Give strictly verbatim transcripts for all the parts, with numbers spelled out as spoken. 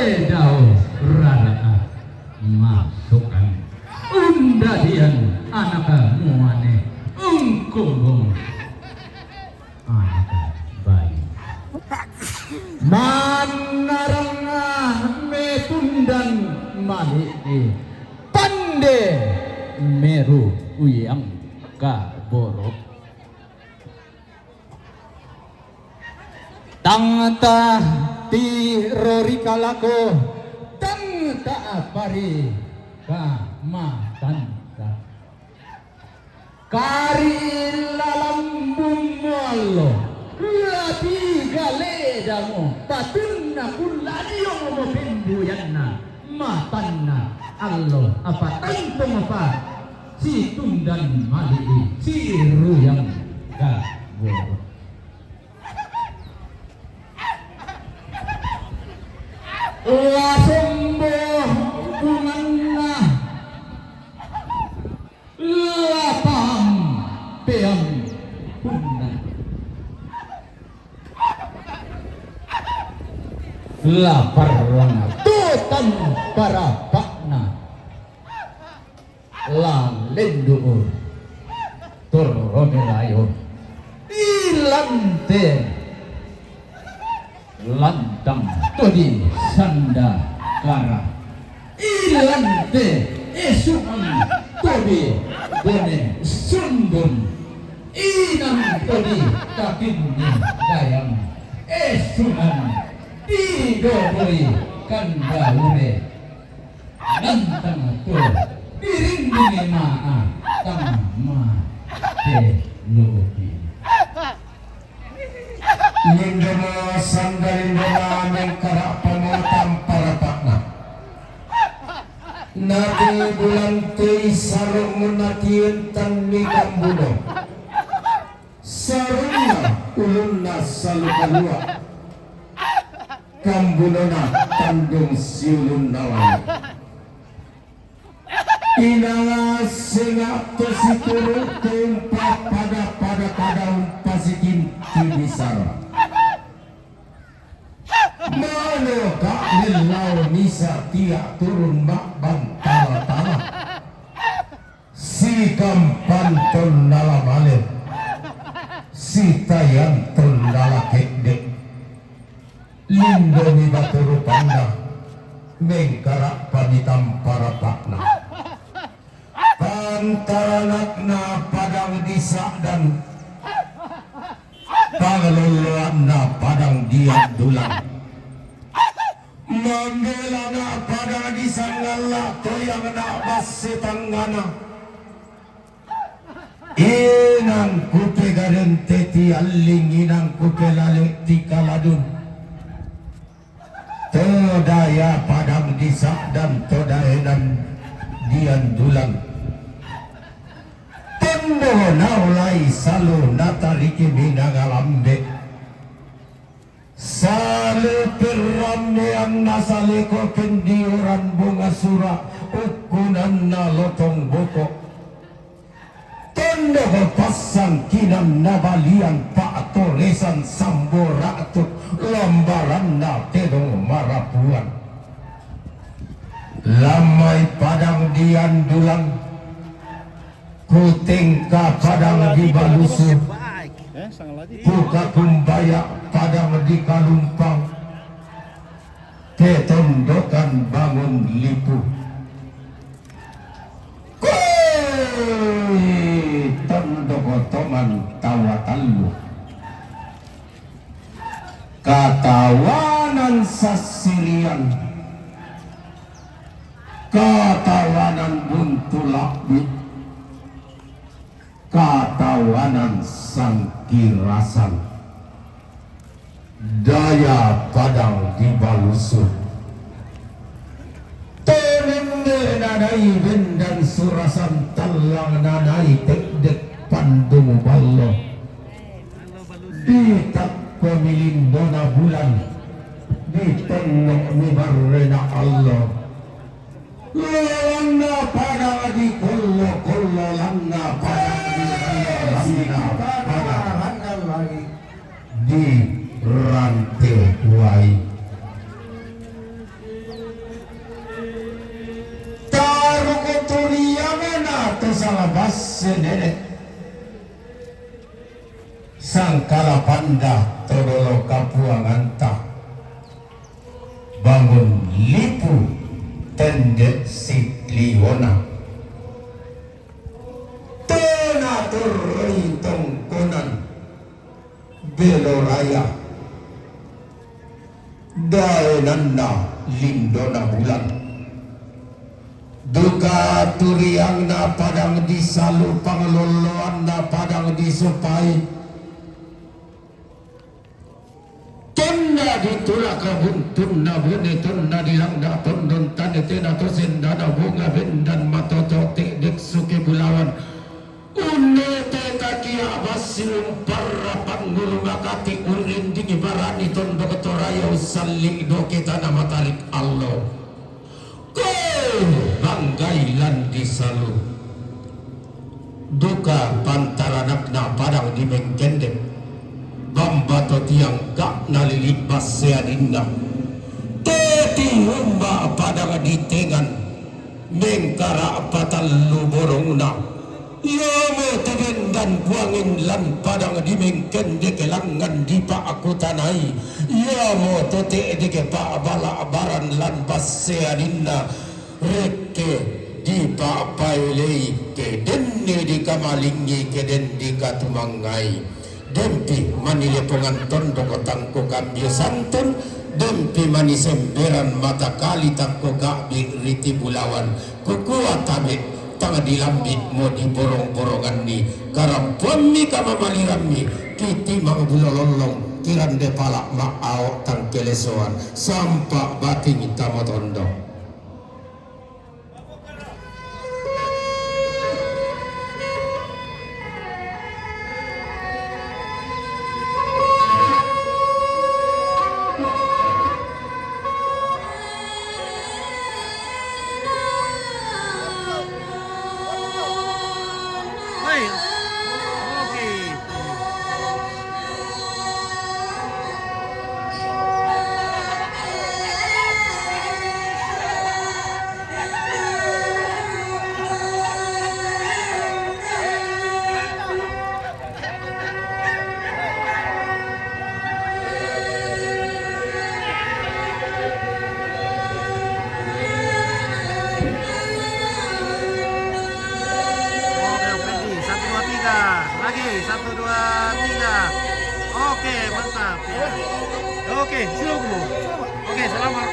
Dao rara'a masukan undadian anaka muane ungkubung anaka bayu. Manaranga metundan mali'i pande meru uyang kaboro. Tangta ti rorika lako tangta pari kamatanta. Kari lalambung muallo, lati gale damo, patunna kulladiong mo pembuyanna, matanna allo, apa tentong apa situndan mali'i, siruyang gaboro. Lasombo bunganna lapang peang punna. Laparang tutan parapakna. Lalendu'u turro melayo ilante lantang todi sanda kara ilante esu'ang todi bone sundun inang todi katinni dayang esu'ang didodoi kandaure. Nantang to dirindingi ma'a tang ma te lu'upi. Lindoma sanda lindoma mengkara pamotang parapakna. Nati bulan tei sarung natien tanni kambuno. Sarunna ulunna salu kalua. Kambunona tandung siulunna lalo. Inanga senga to situru to umpa pada pada pada umpasikinti bisara. Mano ka lellau misa tia turun ma'bantala-tala. Sikampanton nalamale, sitayanton nalakedde. Lindomi baturu panda, mengkara pamitampara pakna. Pantaranakna padang di Sa'dan, pangaloloanna padang di Andulang. Mambelana pada disangalla toyangna basse tangngana. Inang kupegarente tialling, inang kupelale tikaladun. Todaya padang di Sa'dan, todaenan diandulan. Tendo naulai salu natariki minangalambe. Salu perrammeanna saleko pendiuran bunga sura, ukkunanna lotong boko. Tondoko passangkinan nabalian pa'toresan sambo ra'tu lambaranna tedong marapuan. Lammai padang diandulang. Kutengka padang di Balusu, kukakumbaya padang di Kalumpang, ketondokan bangun lipu. Kui tondoko tongan tawa tallu. Katawanan sassirian, katawanan buntu labbi, katawanan sangkirasan. Daya padang di Balusu. Tenenne nanai bendan surasan tallang nanai tekdek pandung ballo. Ditakko milindona bulan, ditennok mibarrena allo. Lalanna pada di kollo-kollo, lanna pada di kollo, lanna pada di rante wai. Salabas senene sangkala panda todolo kapuanganta. Bangun lipu tende sitliona. Tona toroi tongkonan Beloraya. Daenanna lindona bulan. Duka turiangna padang disalu panglolloanna padang disupai. Tonna ditulak buntunna bone tonna dilangda tondon tane tena to sendana bunga bendan matoto tedek suke bulawan. Unne teta kia basi umparra pangulu makati urindingi barani tondok toraya usalli doke tana matarik allo. Ko banggai lan disalu. Duka pantaranakna padang di mengkendek. Bambato tiang gak nalili basseaninna. Teti umba padang di tengan. Mengkara patallu borongna. Iamo tebendan puangin lan padang di mengkendek langan di pakutanai. Iamo tete deke pa bala baran lan basseaninna. Rekke dipapaelei ke denne dikamalingi ke den dikatumangai. Dempi mani lepongan tondoko tangko kambio santun. Dempi mani semberan mata kali tangko gabi riti bulawan. Kukua tabe tang dilambi mo di borong-boronganni. Karampuammi kamamalirammi kiti mabulolollong kirande pala ma ao tangkelesoan. Sampa bating tama tondok. Hai. Oke. Oke, Fendi. Satu, dua, tiga. Lagi. Satu, dua, tiga. Oke, mantap. Ya. Oke, silakan. Oke, selamat.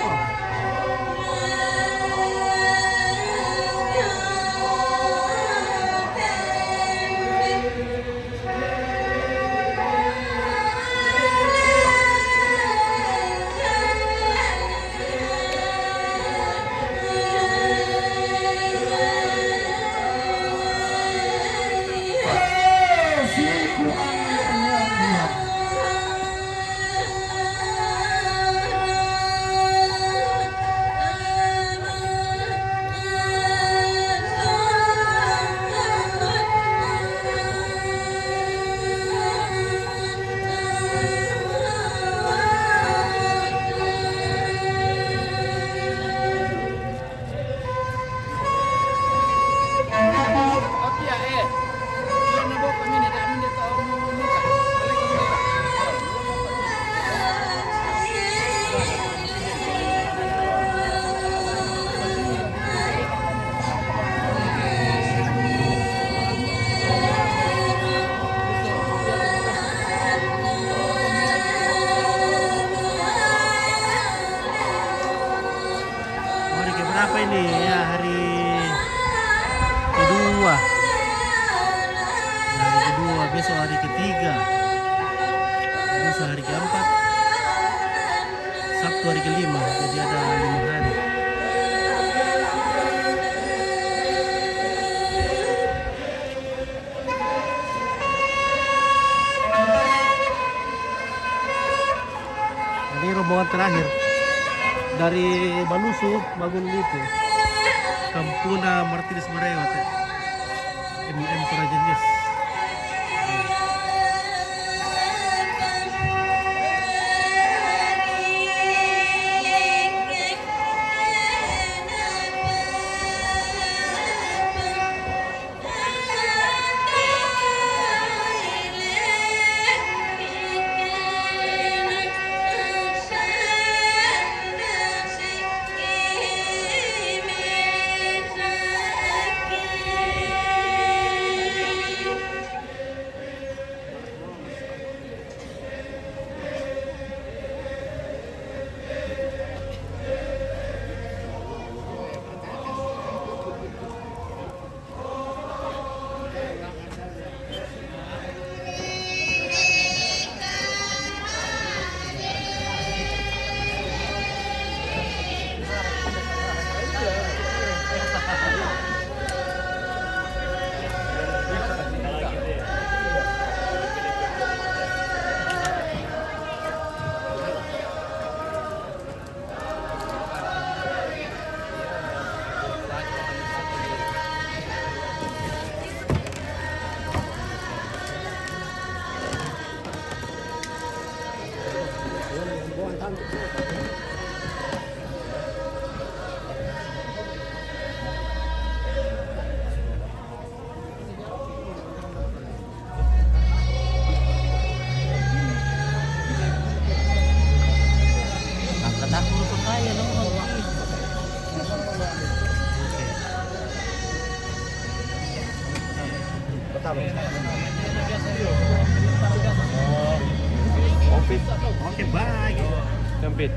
Hari keberapa ini? Ya, hari kedua. Hari kedua, besok hari ketiga. Lusa hari keempat. Sabtu hari kelima, jadi ada lima hari. Ini rombongan terakhir dari Balusu, Bangun Lipu, Kampuna Martinus Marewat, ya. M M Prajenis. Angkat aku lu ke kaya lu. Oke. Oke, bye. Sempit.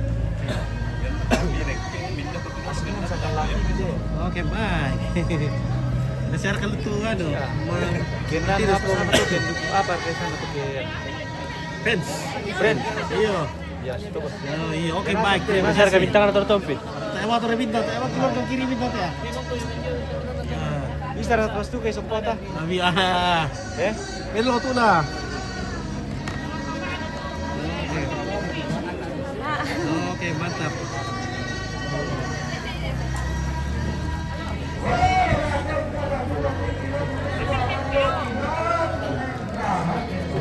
Oke, bye. Udah share kalau tuh, aduh. Iya. Mau Kena tidak apa sana tuh, Ken? Apa ke sana tuh, Ken? Friends. Friends. Iya. Ya, situ, Bos. Oh, iya, oke, baik. Terima kasih. Bintang atau tompit? Tak ada bintang, tak ada keluarga kiri bintang ya. Ya. Bisa rapat pas tuh kayak sempota. Tapi, ah. Eh? Melo tuh lah. Oke, mantap.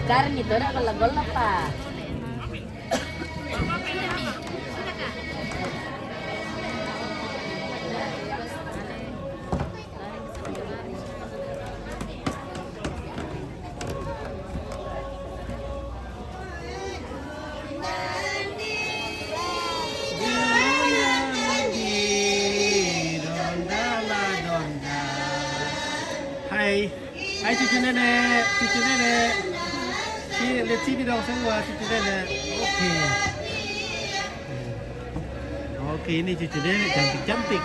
Sekarang itu ada gol-gol apa? Hai. Hai, cucu nenek, cucu nenek. Sini, lihat sini dong semua, cucu nenek. Oke. Oke, ini cucu nenek cantik-cantik.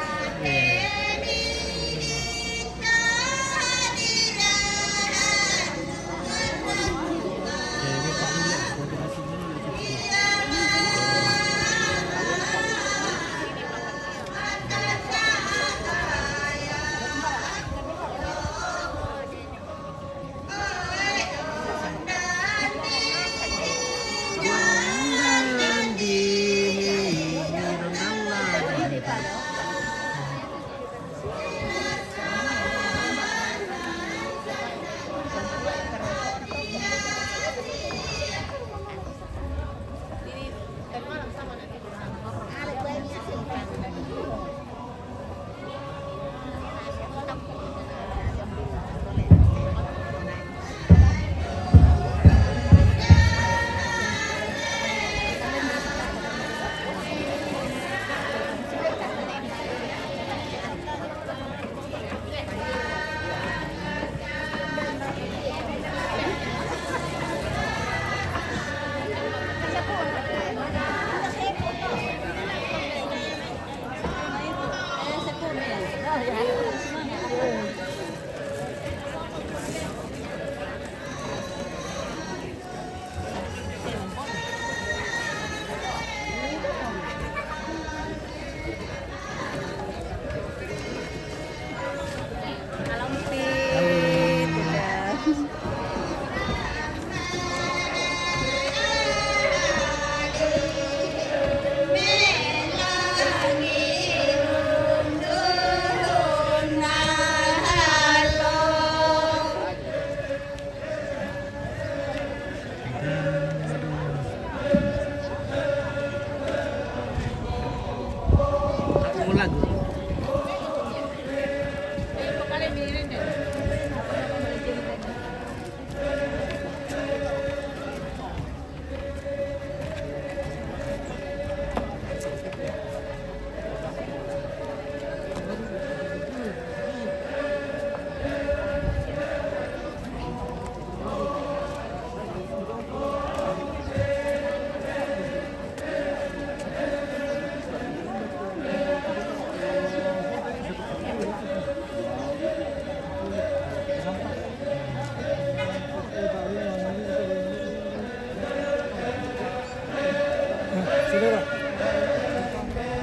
Saudara.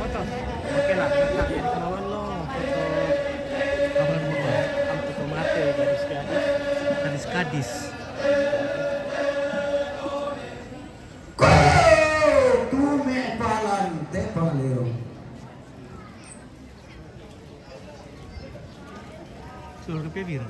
Foto. Oke lah, kita jadi kenalan lo. Foto. Apa namanya? Foto mate, gadis-gadis. Gadis-gadis. Ko tu me palan te paleo. Suruh ke Pevira.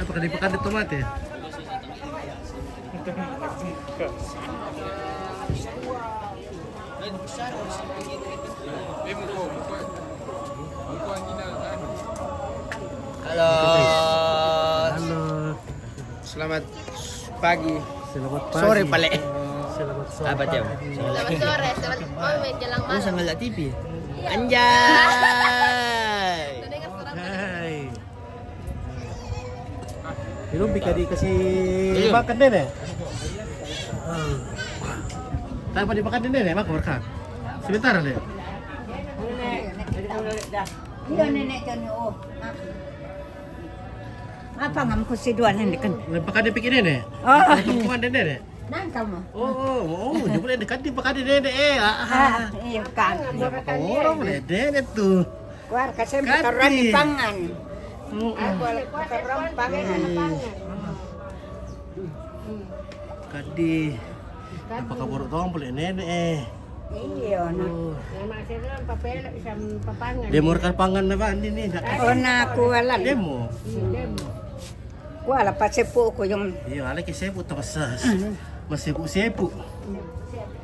Pakadi-pakadi tomate. Halo. Halo. Selamat pagi. Selamat pagi. Sore pale. Selamat sore. Apa, Tiam? Pagi. Selamat sore, selamat mau menjelang Oh, malam. Sangat T V. Anjay. Sudah dengar suara Hai. Belum bisa dikasih Belum. Makan, Nenek. Hmm. Tak apa dimakan, Nenek, makan, makan. Sebentar, Nenek. Iya, Nenek, jangan, oh. Apa ngam kusiduan ini kan? Lepakan dia pikir, Nenek. Oh. Kampungan, Nenek. Nang kamu. Oh, oh, oh, dia boleh dekat di pekan, Nenek, eh. Ah, ah. Ah, iya kan. Dia pakai orang boleh, Nenek, tuh. Keluar kasih Kati. Kotoran di pangan. Hmm. Aku ada kotoran pangan. Kadi. Apa kabar orang boleh, Nenek, eh? Iya, nah. Oh. Yang masih dalam papel sama papangan. Dia mau rekan pangan apa, ini nih? Oh, nah, kualan. Demo. Hmm, demo. Kuala pasepu ku yung Iya, ala ke sepu, tak pasal. Masih bu sepu.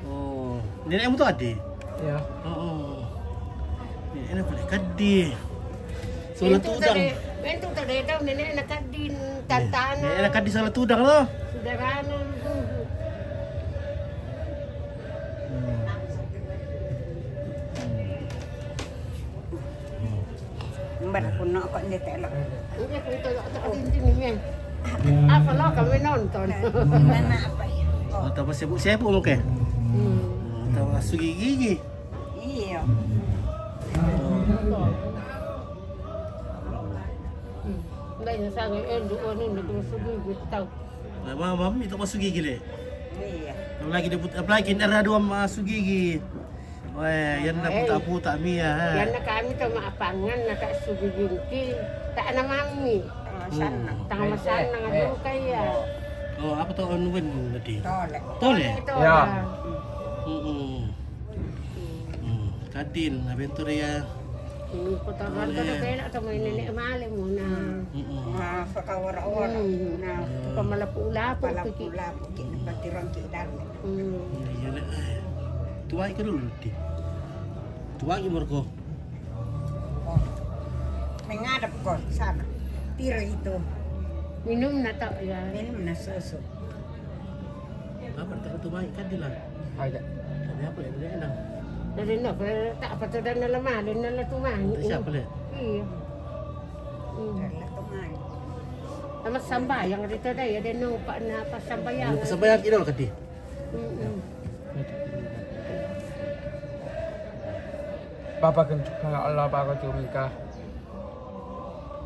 Oh, Nenek kamu tuh ada? Ya. Oh, oh. Nenek boleh kadi. Solat Itu udang. tadi, itu tadi tahu nenek nak kadin tantangan. Nenek kadi solat udang loh. Sudah rano. Hmm. Mbak aku nak kok nyetel. Ini aku itu tak kadin sini ni. Apa lo kami nonton? Mana apa ya? Oh, Atau apa sepu-sepu mungkin? Hmm. Atau masuk gigi. Iya. Nda ina sanga endu onu ndu kuma sugi gutau. Mama, mami tak masuk gigi le. Iya. Apalagi dia put-, apalagi ini ada dua masuk gigi. Weh, yang nak putak-putak Mia, ha. Yang nak kami tu mak apangan nak sugi gingki. Tak ada mami. Tengah sana. Tang masana ngadu kaya. Oh, apa tu anu ben tadi? Tolek. Tole. Itu Ya. ada. Hmm. Hmm. Kadin, abentur ya. Ini kota Marga tu kena tu main nenek malam muna. Hmm. Nah, fakawara-wara. Nah, Pamalapu-lapu pala kiki. Pula bukit patirang ki dalam. Hmm. Iya le. Tuai ke dulu di. Tuai ke Marco. Oh. Menghadap kau sana. Tiro itu. Minum na tak ya. Minum na susu. Apa tak tu mai kadin lah. Ada. Tadi apa ya? Dia enak. Dari nak tak apa tu dan dalam mana dalam tu mah. Itu siapa le? Iya. Hmm. Dalam tu mai. Sama sambayang ada tu dah ya, ada nampak nak apa sambayang. Sambayang kita lah kadin. Hmm. Bapa kentuk Allah, Bapa kentuk mika.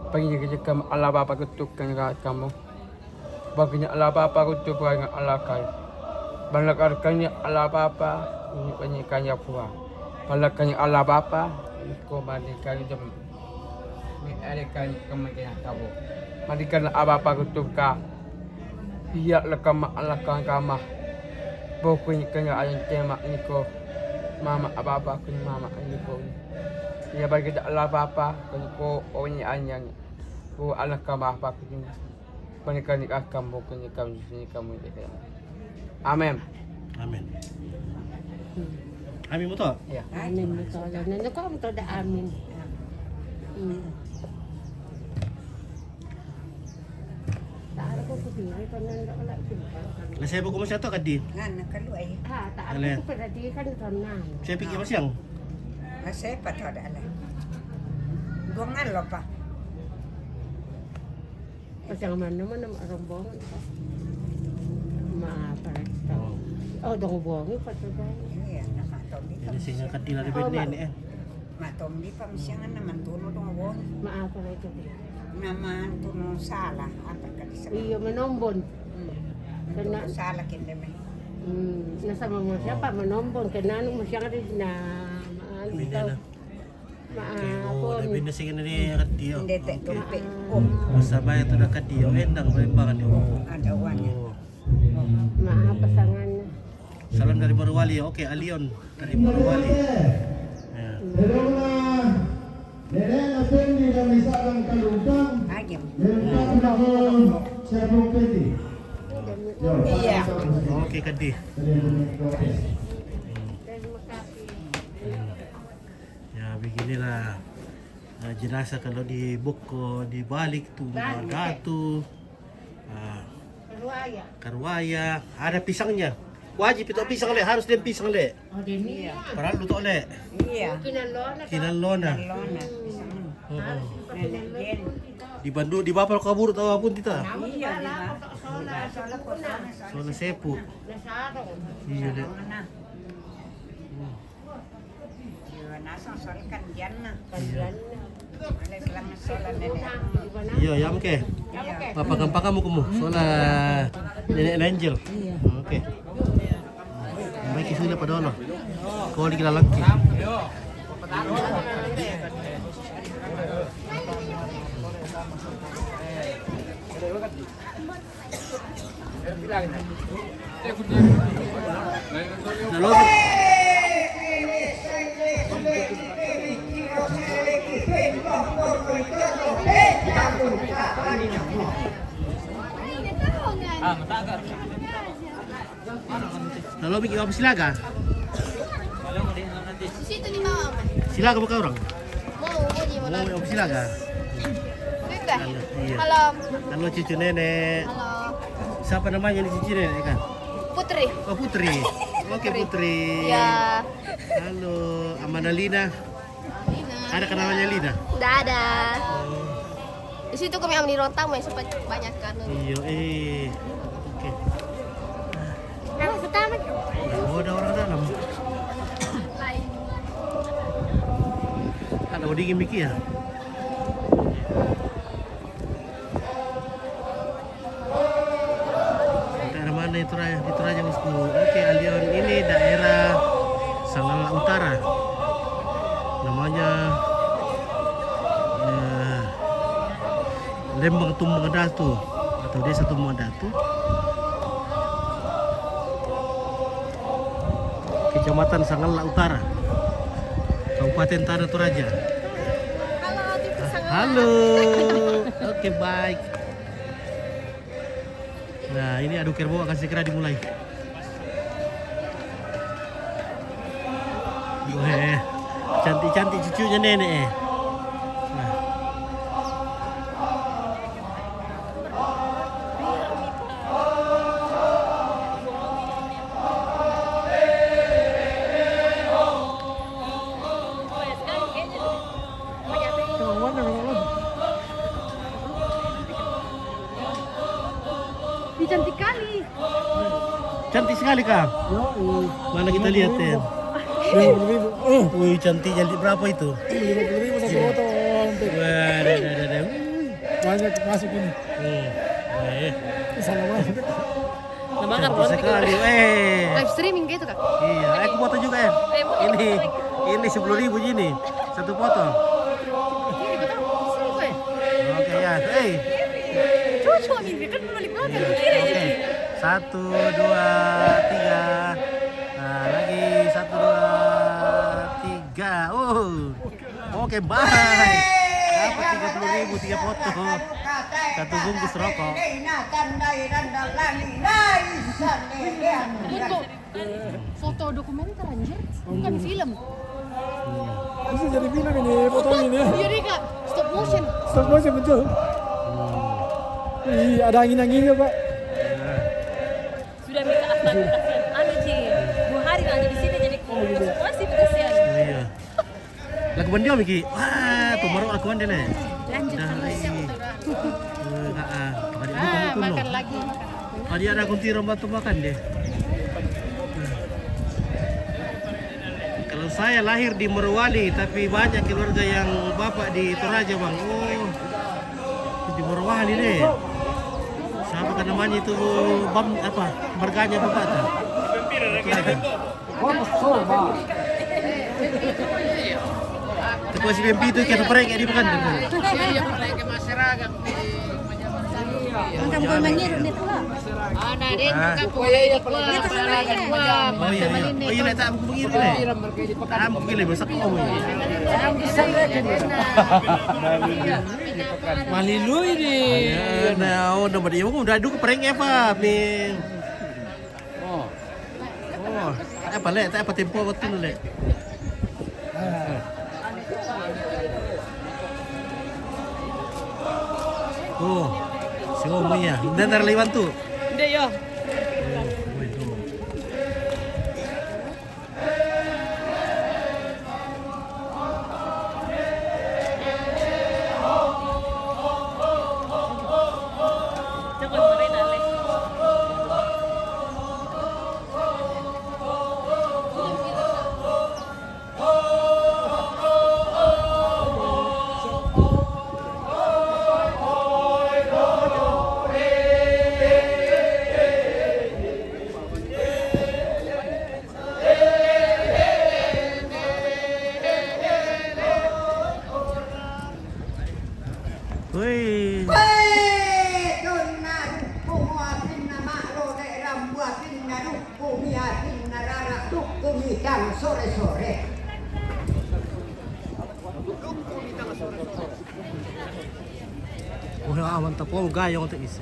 Pagi kerja kamu Allah, Bapa kentuk kamu. Baginya Allah, Bapa kentuk, baginya Allah kai. Balakarkanya Allah, Bapa, ini penyikannya puang. Balakarkanya Allah, Bapa, ini kau mandikan jam. Ni ada kan kemungkinan kamu. Mandikan Allah, Bapa kentuk ka. Iya lekam Allah kan kamah. Bokuin kanya ayang tema niko. Mama ababa kun mama niko. Iya bagi Allah, Bapa, kun ko oni anyang. Ko Allah kamah, Bapa kun. Bani kani akam bokuin kami sini kamu. Amin. Amin. Amin betul. Ya. Amin betul. Nanda ko ang todo amin. Hmm. Taruh ko putih, ito nanda ko lang. Lah saya buku masih tu kadin. Nah, nak keluar ya. Ha, taruh Alin? Ko pala di kan ito na. Saya pikir masih yang. Masih apa tu ada lah. Dua ngalo pa. Kasi ang man naman ang arumbong. Ma, para ito. Oh, dong bongi pa ito ba? Iya, nama tombi pa Ini sih masih. Kadin ada benda ni eh. Ma tombi pa masih naman tuno dong bongi. Ma, para ito ba? Naman tuno sala apa kadi sa. Iyo, manombon. Tuno sala kende me. Hmm, nasa mo siya pa, manombon. Kanano mo siya ka rin na maan Benda ito. lah. Maan Okay, oh, po. ada benda sih ni Kadin. Hindi te tupi. Maan. Oh, Masa bayar tu dah Kadin. Oh, endang bayar ni. Oh. Ada wan. Oh. Maan pasangan na. Salam dari Morowali. Okay, Alion dari Morowali. Ya. Pero mga nene na pendi na misa ng kalungkang. Ay, Iya. Oke, Kadi. Ya, beginilah, eh, jenazah kalau di Boko, di balik tuh, Balik, Datu. Ah, Karuaya. Karuaya. Ada pisangnya. Wajib itu pisang, Le. Harus dia pisang, Le. Oh, dia ni. Iya. Padahal lu tau, Le. Iya. Kinan lona. Kinan lona. Kinan lona. Heeh. Harus pakai kinan lona. Di Bandu, di Bapal kabur tau pun kita. Iya, di Bapal. Sola, sola, sola sepu. Iya, Le. Iya, nasang soal kan Diana. Iya. Oleh selama soal nenek. Iya, ya, oke. Apa gampang kamu kemu? Soal nenek Angel. Iya. Oke. Baik, sudah pada Allah. Kau di lagi. Lalu bikin apa, Silaga? Di situ ni, Mama. Silaga bukan orang? Mau, mau di mana? Mau apa, Silaga? Sudah. Halo, iya. Halo. Halo, cucu nenek. Halo. Siapa namanya ni cucu nenek, kan? Putri. Oh, Putri. Oke, Putri. Putri. Ya. Halo, Amanalina. Ada kenalannya Lina? Tidak ada. Oh. Di situ kami ambil ruang tamu yang sempat banyak kan. Iya, eh. Oke. Nah, pertama. Oh, ada orang dalam. Ada oding mikir ya? Daerah mana itu, Raya? Itu Raja Bosku. Oke, Aldion ini daerah Sangala Utara. Namanya, eh, Lembang Tumbang Datu atau Desa Tumbang Datu. Kecamatan Sangala Utara, Kabupaten Tanah Toraja. Halo, Titi Sangala. Halo. Oke, baik. Nah, ini adu kerbau akan segera dimulai. Weh, cantik-cantik cucunya nenek, eh. Nah. Ih, cantik kali. Cantik sekali, Kak. Yo, iya. Mana kita lihat, Ten? Lima puluh ribu. Oh, wih, cantik, cantik berapa itu? Lima puluh ribu satu potong. Wah, ada, ada, ada, ada. Banyak masuk ini. Hmm. Eh. Salah banget. Nah, makan cantik sekali, eh. Live streaming gitu, Kak? Iya, eh, aku foto juga, ya. Eh, ini, ini sepuluh ribu gini. Satu potong. Ini kita sini, Kak. Oke, ya. Hei. Cocok nih, kan balik belakang, iya, kiri. Oke. Satu, dua, tiga. Nah, lagi satu, dua, tiga. Oh. Oke, bye. Dapat tiga puluh ribu, tiga potong. Satu bungkus rokok. Untuk foto dokumenter, anjir. Bukan film. Bisa jadi film ini, foto ini. Iya, Rika. Stop motion. Stop motion, betul. Iya, ada angin-anginnya, Pak. Sudah minta apa? Kasihan. Anu, Ji. Dua hari lagi di sini jadi, oh, gitu. Masih kasihan. Iya. Lakukan dia, Miki. Wah, pemerok lakukan dia, Le. Lanjut. Dah, sama iya. Siapa tuh, Ra? Eh, ha, ha. Tadi ah, bukan, bukan, makan loh. Lagi. Tadi ada kunti romba tu makan dia. Kalau saya lahir di Morowali, tapi banyak keluarga yang bapak di Toraja, Bang. Oh, di Morowali deh. Siapa kan namanya itu, Bam, apa? Marganya bapak tuh. Toraja. Itu masih mimpi itu kita perek ya di pekan. Iya, iya, perek ke masyarakat. Ang kangkong mangiru nito, ha? Ah, na rin, ah. Kita sa mga rin. Oh, iya, iya. Oh, iya, na, tak aku pergi ni. Tak aku pergi ni, besok aku mau. Malilu ini. Iya, na, oh, na, dia mau dah duduk prank apa, Min? Oh. Oh, tak apa, Lek. Tak apa, tempo waktu dulu, Lek. Oh, si Om ya. Nda ntar lagi bantu. Nda ya. Oh, oh, itu. Wih. Weh, donna dukku mua pinna ma'lo de rambua pinna dukku mia pinna rara dukku mitang sore-sore. Wah, mantap. Oh, gayung tak isi.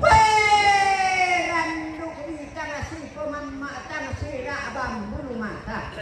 Weh, randu' bitang si pemamma' tang si ra'bang bulu mata.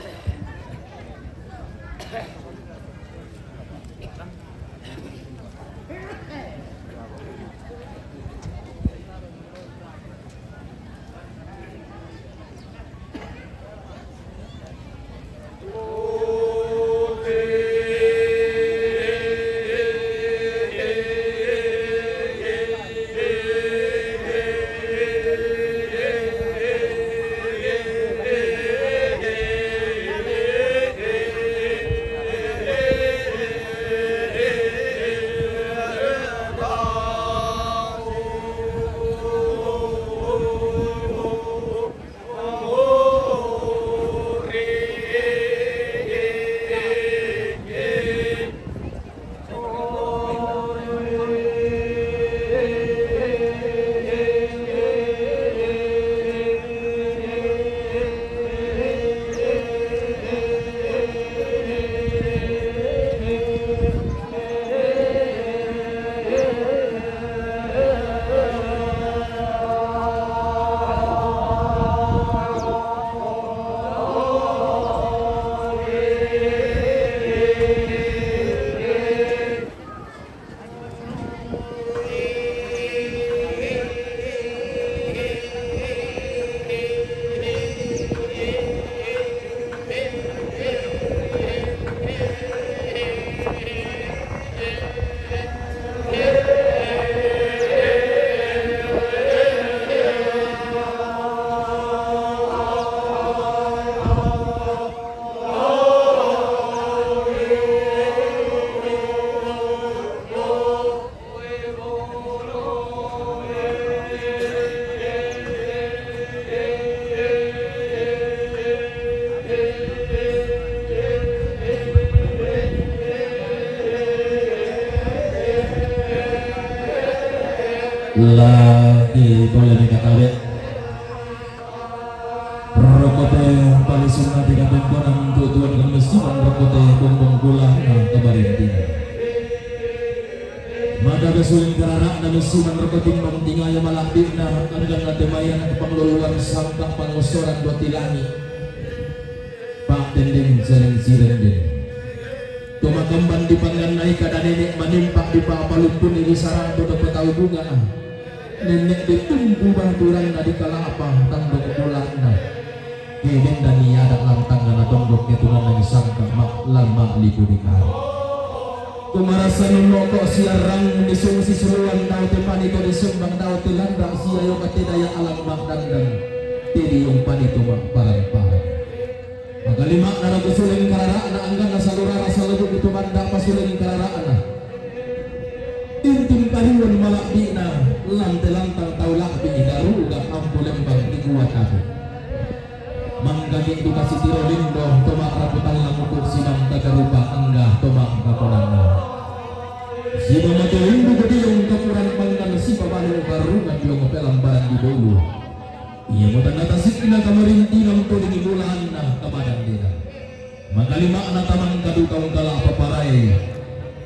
Lagi boleh minta kawin. Rokote palisunna di kampung Bonang tutuan kami siman rokote bumbung gula na kabarinti. Maka besuling karara na musiman rokote timbang tingaya malabina anggang na temayan pangluluan sangka pangusoran dua tilangi. Pak Dendeng Seleng Sirenden. Tumakamban di pangan naika dan nenek manimpak di papalumpun ini sarang bodo petau bunga. Nenek ditumpu baturan na di kalapa tandok bulan na. Keden dan niada lantang na tondok ketunan yang sangka mak lama lipu di kau. Kumarasa nunoko siarang nisung sisuluan dau te panito disembang dau te landa sia yo kate daya alam mak dandan. Te diung panito mak parang-parang. Magalima na ragu suling kararana anggang na salurara salebuk itu banda pasuling kararana. Intim kariwan malabina lante lantang tau labi daru uga ampu lembang di gua tabu. Manggagi dukasi tiro lindo tomak raputan lamuku sinang takarupa angga tomak kaponanna. Siba mate indu gediyong kapuran manggan siba balu karungan diong pelambaran di bolu. Iya mutang atas ikna kamarintinan tuding ibulanna kamadan dina. Magalima na tamang kaduka ungkala paparai.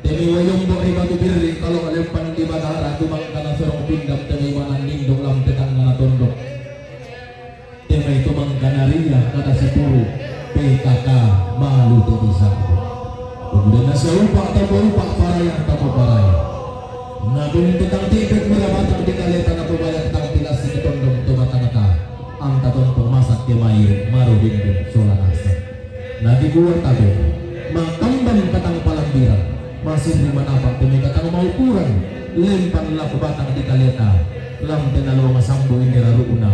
Temi wayombo ri batu birri kalau lempan di batara tumang kana sorong pindam temi manan nindo lam tetang kana tondok. Temai tumang kana ria kata sipuru P K K malu te bisa. Kemudian nasa upak tanpa upak paraya tanpa paraya. Nadung tukang tipik merabatang di kaleta na pembayang tang tilas di tondong tu batang ta. Anta tong pemasak kemai maru dinding sola nasa. Na di gua tabe. Makambang katang palambiran. Masih di manapak temi katang maukuran. Lempan laku batang di kaleta. Lam tenaluang sambu indira ruuna.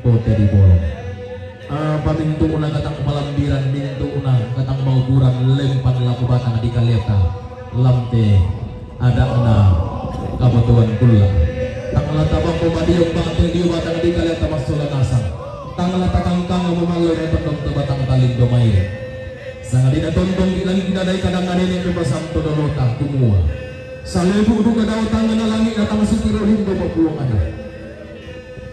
Kote di bolong. Apa mintuuna katang palambiran, mintuuna katang maukuran, lempan laku batang di kaleta. Lam te adakna kabutuhan kulla. Tang lata bambu madiung bate diu batang di kaleta massola nasang. Tang lata kangkang memallo na tondong tu batang talindo maire. Sangadina tondong di langit nadai kadang nganene memasang todolota kumua. Salebu duka dau tangana langit datang sitiro lindo papuangana.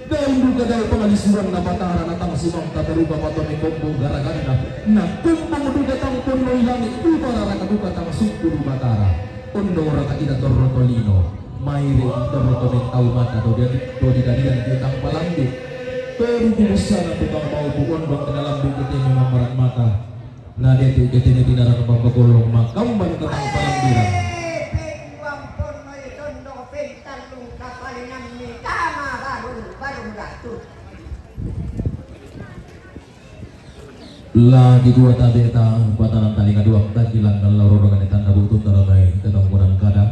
Daun duka dau pangalisuan na batara na tang simang tataruba patone kombo garaganna. Na kumbung duka tang ponnoi langit ubarara duka tang sukku di batara. Ondo raka ida torro tolino. Mairi torro to mentau mata to dia to di dadian piutang palambi. Toru kubusana tukang mau bu ondo kena lambi kete memang marat mata. Na dete kete ne tinara kembang bagolong makamban katang palambiran. Pengguang pono itondo pentallung kapalingan mitama baru baru ratu. La di dua tabe ta batanan talinga duang takilang kalau roro kane tanda butun taramai katangkuran kada.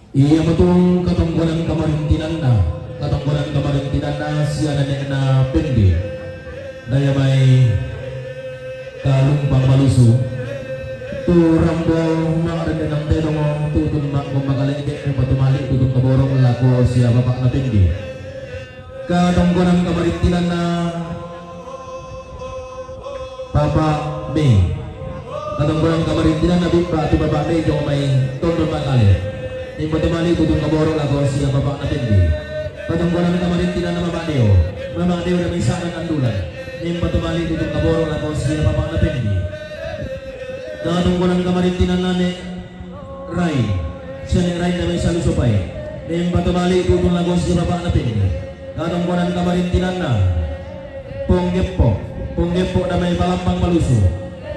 Iya metung katongkonan kamarintinanna, katongkonan kamarintinanna sia nenekna Pendi. Daya mai kalumpang malusu. Tu rambo mak rendenang tedongo tutun mak kombakale ide patumali tutun kaborong lako sia bapakna Pendi. Katongkonan kamarintinanna Papa Mei. Katongkonan kamarintinanna bibba tu Papa Mei jong mai tondon makale. Nimpa temali tutun kaboro lako sia bapakna Pendi. Katongkonan kamarintinanna Mama Deo. Mama Deo dami sana kandulan. Nimpa temali tutun kaboro lako sia bapakna Pendi. Katongkonan kamarintinanna ne Rai, sia ne Rai dame salu sopai. Memba tobali tutun lako sia bapakna Pendi. Katongkonan kamarintinanna Pong Geppo, Pong Geppo dame Palambang Malusu.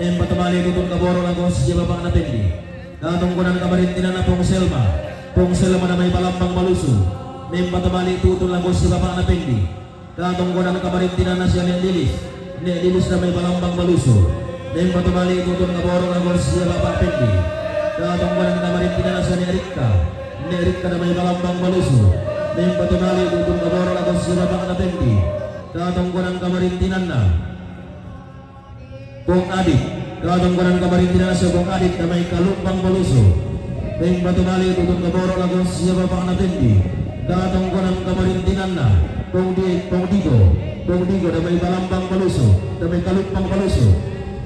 Memba tobali tutun kaboro lako sia bapakna Pendi. Katongkonan kamarintinanna Pong Selma, Pong Selma dame Palambang Malusu. Memba tobali tutun lako sia bapakna Pendi. Katongkonan kamarintinanna sia Nek Lilis, Nek Lilis dame Palambang Malusu. Memba tobali tutun kaboro lako sia bapak Pendi. Katongkonan kamarintinanna sia Nek Rikka, Nek Rikka dame Palambang Malusu. Memba tobali tutun kaboro lako sia bapakna Pendi. Katongkonan kamarintinanna Pong Adit, katongkonan kamarintinanna sia Pong Adit dame Kalumpang Malusu. Memba tobali tutun kaboro lako sia bapakna Pendi. Katongkonan kamarintinanna Pong Di, Pong Digo, Pong Digo dame Palambang Malusu, dame Kalumpang Malusu.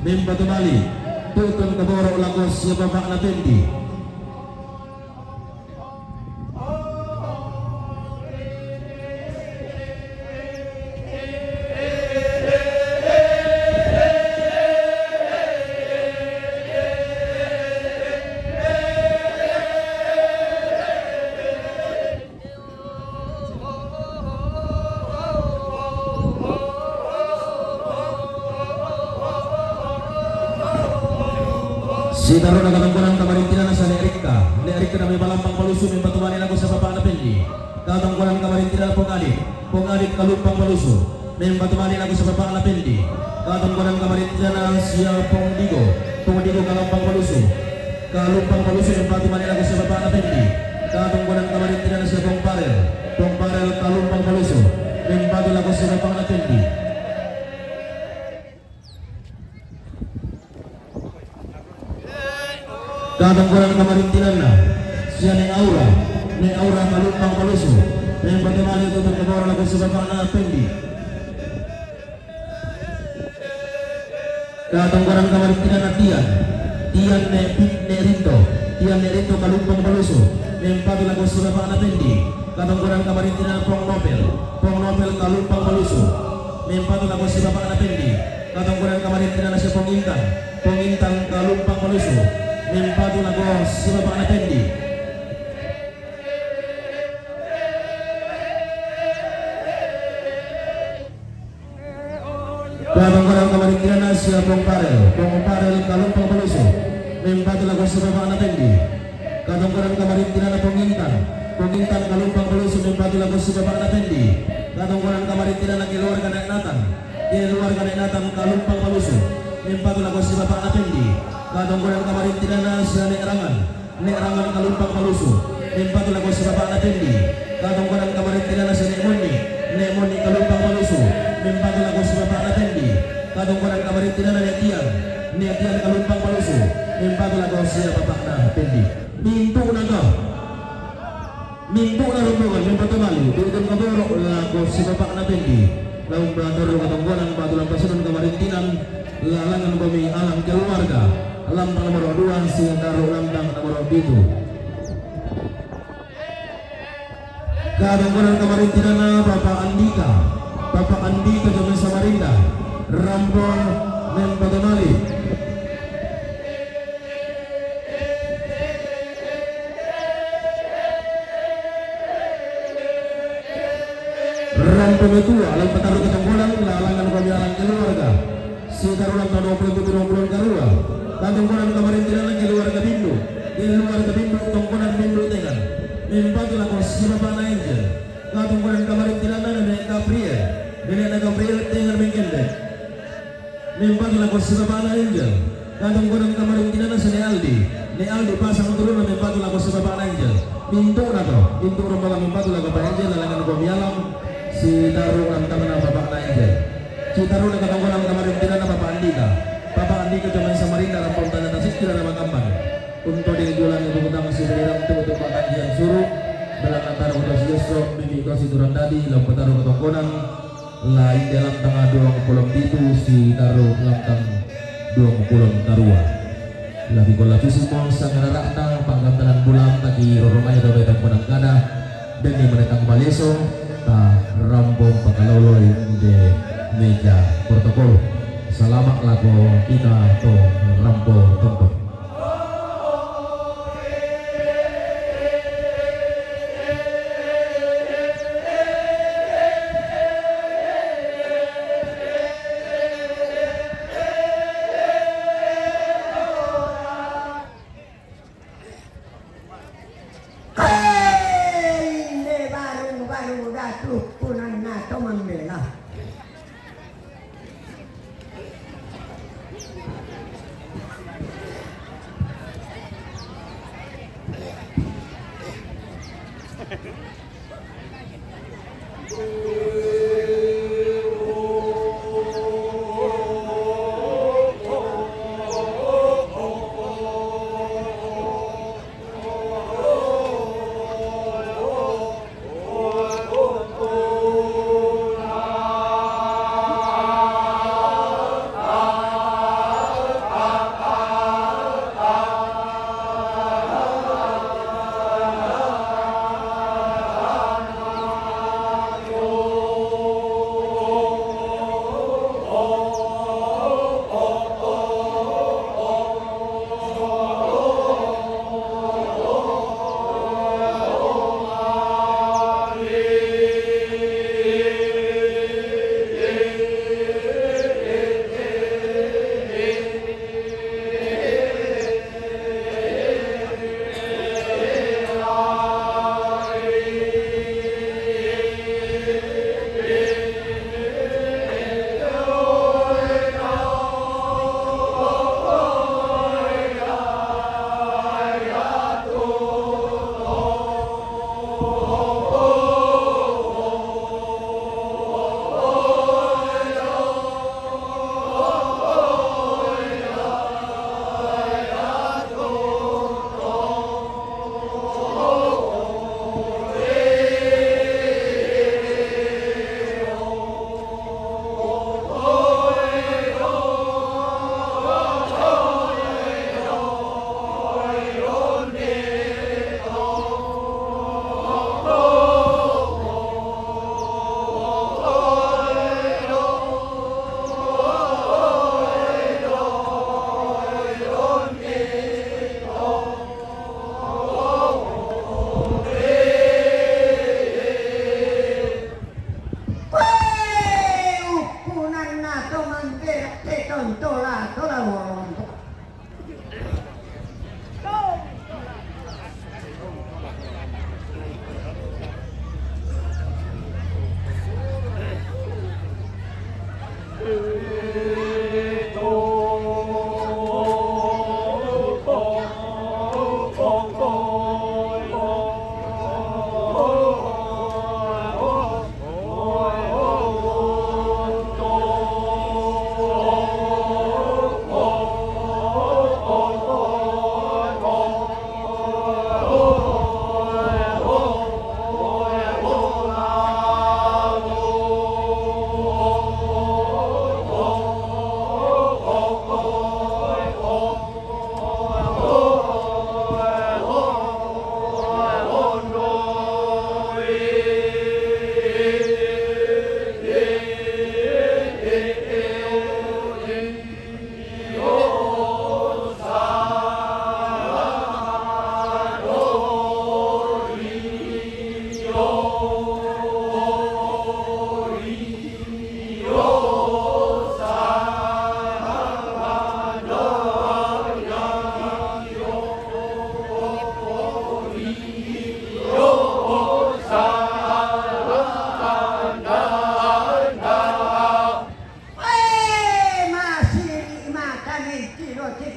Memba tobali tutun kaboro lako sia bapakna Pendi. Sitaruna katongkonan kamarintinanna sia Ne' Rikka. Ne' Rikka nami Kalumpang Palusu, mempatu male lako sia bapa'na Pendi. Katongkonan kamarintinanna Pong Adit. Pong Adit Kalumpang Palusu, mempatu male lako sia bapa'na Pendi. Katongkonan kamarintinanna sia Pong Digo. Pong Digo Kalumpang Palusu. Kalumpang Palusu, mempatu male lako sia bapa'na Pendi. Katongkonan kamarintinanna sia Pong Parel. Pong Parel Kalumpang Palusu, mempatu lako sia bapa'na Pendi. Katongkonan kamarintinanna sia Ne' Aura. Ne' Aura Kalumpang Palusu, mempatu male tu'u tongkonan lako sia bapa'na Pendi. Katongkonan kamarintinanna Tian. Tian Ne' Pi-, Ne' Rinto. Tian Ne' Rinto Kalumpang Palusu, mempatu lako sia bapa'na Pendi. Katongkonan kamarintinanna Pong Nopel. Pong Nopel Kalumpang Palusu, mempatu lako sia bapa'na Pendi. Katongkonan kamarintinanna sia Pong Intan. Pong Intan Kalumpang Palusu, mempatu lako sia bapa'na Pendi. Katongkonan kamarintinanna sia Pong Parel. Pong Parel Kalumpang Palusu, mempatu lako sia bapa'na Pendi. Katongkonan kamarintinanna Pong Intan. Pong Intan Kalumpang Palusu, mempatu lako sia bapa'na Pendi. Katongkonan kamarintinanna keluarga Ne' Natan. Keluarga Ne' Natan Kalumpang Palusu, mempatu lako sia bapa'na Pendi. Katongkonan kamarintinanna sia Ne' Rangan. Ne' Rangan Kalumpang Palusu, mempatu lako sia bapa'na Pendi. Katongkonan kamarintinanna sia Ne' Monni. Ne' Monni Kalumpang Palusu, mempatu lako sia bapa'na Pendi. Katongkonan kamarintinanna Ne' Tian. Ne' Tian Kalumpang Palusu, mempatu lako sia bapa'na Pendi. Mintu'na to. Mintu'na rombongan mempatu male tu'u tongkonan lako sia bapa'na Pendi. La umpatarru katongkonan batu lampasunan kamarintinan, lalangan Komi Alang keluarga, lantang nomoro dua, Sitarru lantang nomoro pitu. Katongkonan kamarintinanna Papa Andika. Papa Andika Jomai Samarinda, rampo mempatu male. Rampo metua, la umpatarru katongkonan, lalangan Komi Alang keluarga. Sitarru lantang dua puluh tujuh, dua puluh karua. Katongkonan kamarintinanna keluarga Bindu. Keluarga Bindu, tongkonan Bindu Tengan, mempatu lako sia bapa'na Angel. Katongkonan kamarintinanna Nenek Gabriel. Nenekna Gabriel Tengan Mengkendek, mempatu lako sia bapa'na Angel. Katongkonan kamarintinanna sia Ne' Aldi. Ne' Aldi Pasang Turuna, mempatu lako sia bapa'na Angel. Mintu'na to, mintu' rombongan mempatu lako bapa'na Angel, lalangan Komi Alang. Sitarru lantangna bapa'na Angel. Sitarruna katongkonan kamarintinanna Papa Andika. Papa Andika Jomai Samarinda, rampo tana tasik kira nama kamban. Untu' di julang ibu kutang si Beriram tu, tu patang yang suru. Dalam latar kota Siyoso, mimi kau si Turandadi, la umpatarru katongkonan. La inde lantang duang pulo pitu, Sitarru lantang duang pulo karua. Lagi gola fisik mo sangarara'na pa'gantanan bulang, taki roromai dobe tamponang kada, denni menetang baleso, ta rampo pakaloloi inde meja protokol. Salama' lako kita to rampo tompo. Hei, ne baru-baru datu punanna to mambela.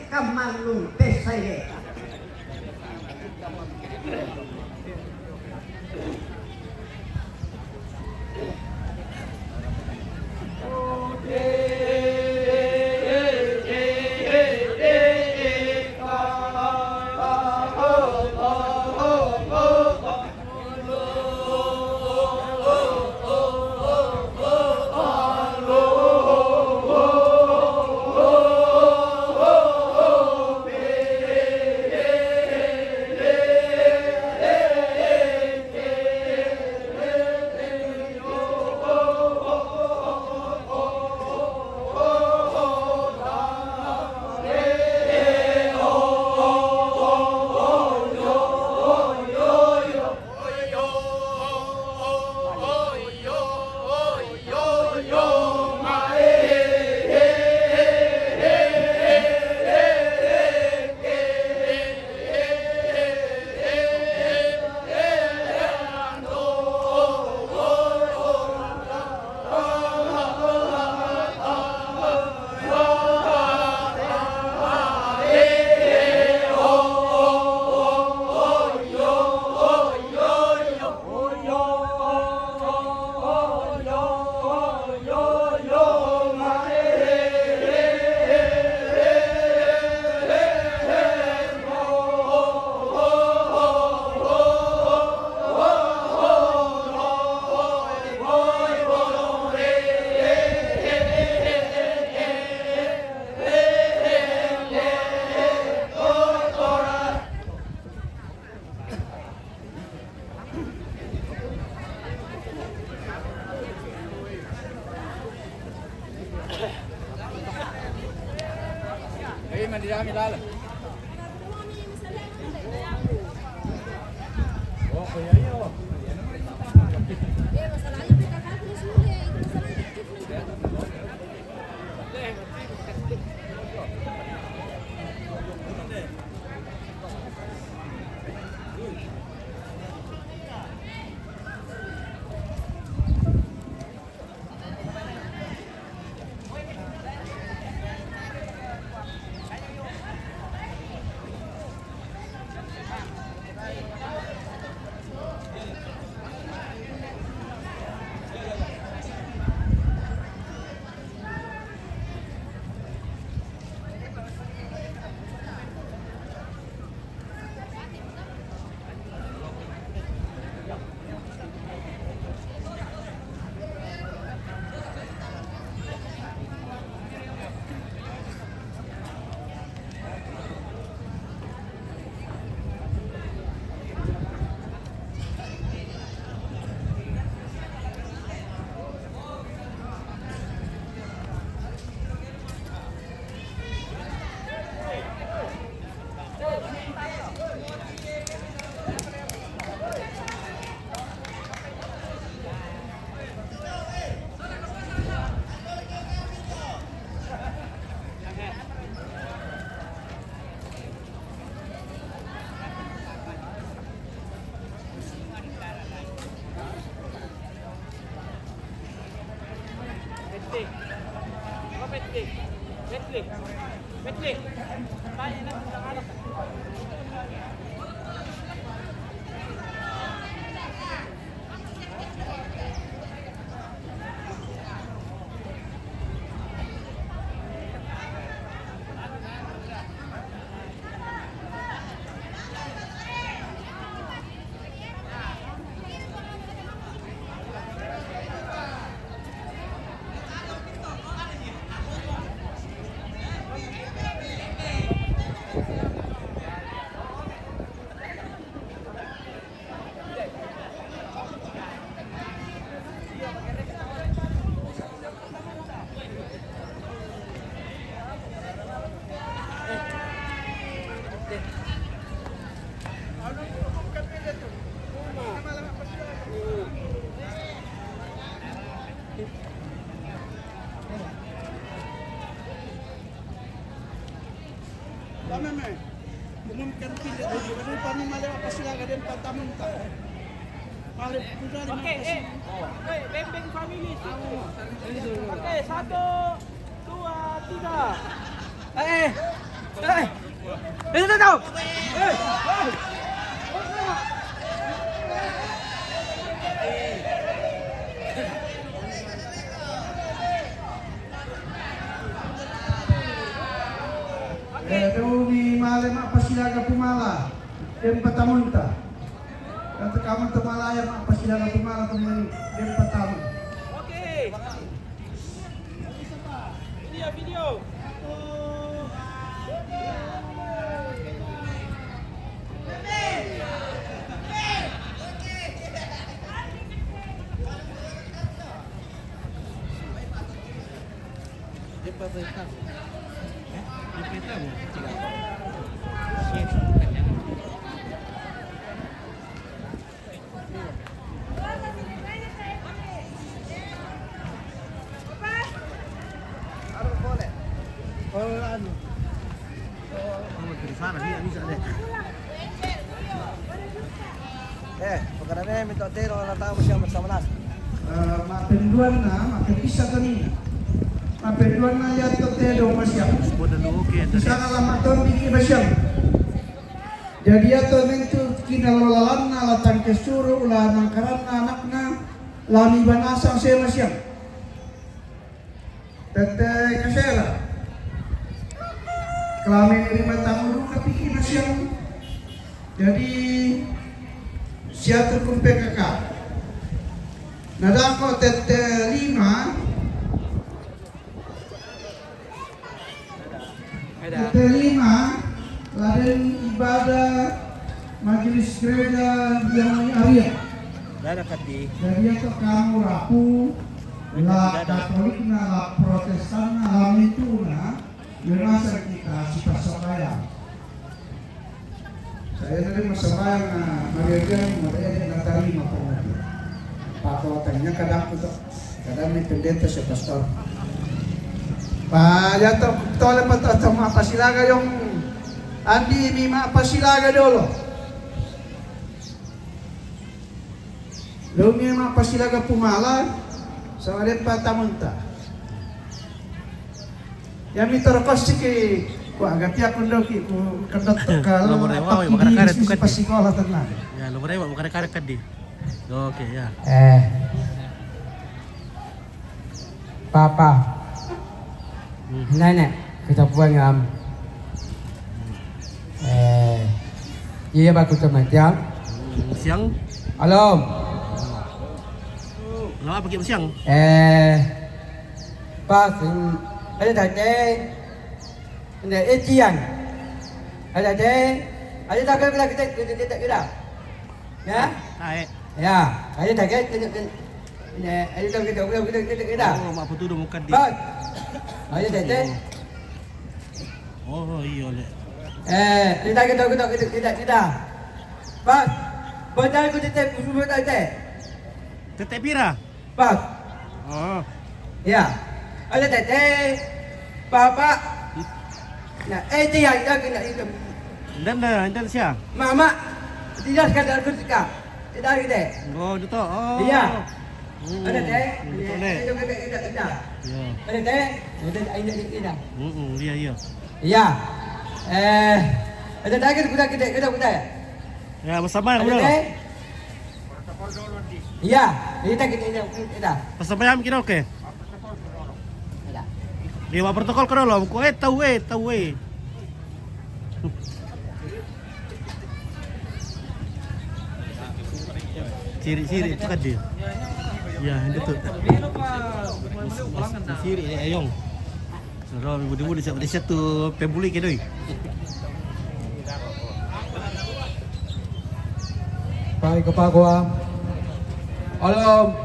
Kamallung pessaire. Umumkan kita tu, jadi kami malah apa sila gaden patamunta. Malah putra lima. Okey, eh. Okey, Bembeng family situ. Okey, satu, dua, tiga. Eh. Eh, eh, tahu, tahu. Eh, dumi male mappasilaga pumala. Dem patamunta. Kata kamu temalaya mappasilaga pumala teman. Dem patamu. Oke. Video, video. Eh, bukan ada yang minta tero, orang tahu siapa sama nasi. Eh, mappenduanna, mappekissa toni. Mappenduanna yatto tero masiang. Misalna la mattombiki masiang. Jadi yatto mentu kinalolalanna la tangke suru la nangkaranna anakna la mibanasa se masiang. Tette kasera. Kelame ni lima tamu duka piki masiang. Jadi siatu kumpe kaka. Nadako tette lima. Tette lima, laden ibadah majelis gereja yang Arya. Dada kati. Jadi itu kamu rapu la Katolikna, la Protestanna, la mituna, ya masa kita sipassambayang. Saya tadi massambayang na mariaga, makanya dia natarima pengajian. Pak Kotanya kadang itu, kadang ini pendeta saya pastor. Pak Yato, tole Pak Toto mappasilaga yong. Andi mi mappasilaga dolo. Dumi mappasilaga pumala, sama depa tamunta. Ya mitoro kossiki, ku agati aku ndoki, ku kendot ke. Lo merewa, apa weh, kiri makare-kare sisi tuh kan, di. Pasikola tenang. Ya, lo merewa, makare-kare kan, di. Oke, ya. Eh. Papa. Hmm. Nenek, kita pulang ya, Am. Eh, iya, bagus sama siang. Hmm, siang. Halo. Kenapa pakai siang? Eh, pas, hmm, ada tadi. Ada, eh, siang. Ada tadi. Ada tak kita, kita, kita, kita, kita. Ya? Tae. Ya, ayo tak, kita, kita, kita, ayo tak, kita, kita, kita, kita, kita. Oh, mak apa tu dah muka di. Pas. Ayo tak, kita. Oh, iya, le. Eh, kita, kita, kita, kita, kita, kita. Pas. Betul, kita, kita, kita, kita. Tete pira? Pas. Oh. Ya. Ada tete. Papa. Nah, eh, dia, dia kena itu. Dan dah, dan siapa? Mama. Dia sekadar aku suka. Kita, kita. Oh, itu tu. Oh. Iya. Hmm. Ada tete. Hmm, betul, deh. Itu, kita, kita, kita. Ya. Ada tete. Ada, ada, ada, ada. Hmm, hmm, iya, iya. Iya. Eh, ada tete, kita, kita, kita, kita. Ya, bersama yang ada dulu. Tete. Iya, kita, kita, kita, kita. Pas sampai am kira oke. Iya. Dia mau protokol ke dulu. Ku, eh, tahu, eh, tahu, eh. Ciri-ciri itu kan dia. Ya, itu tuh. Ciri ya, Ayong. Soro, budi-budi, siap, siap tu, pembuli ke doi. Pai ke Pak Gua. Halo.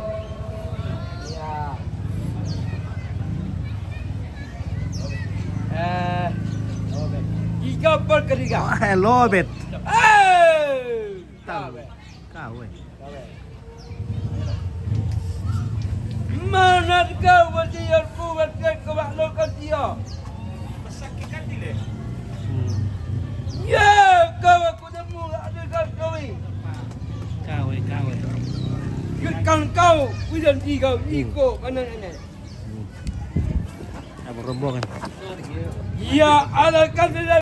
Eh, tiga per ketiga. Eh, lobet. Eh, tahu. Kau, eh. Mana kau bertiar buat ke kau maklumkan dia? Sakit kan dia? Hmm. Ya, kau aku nemu ada kau kau ni. Kau, eh, kau, eh. Kau, kau, kau, kau, kau, mana nenek? Hmm. Apa rombongan? Ya, ada kan dia.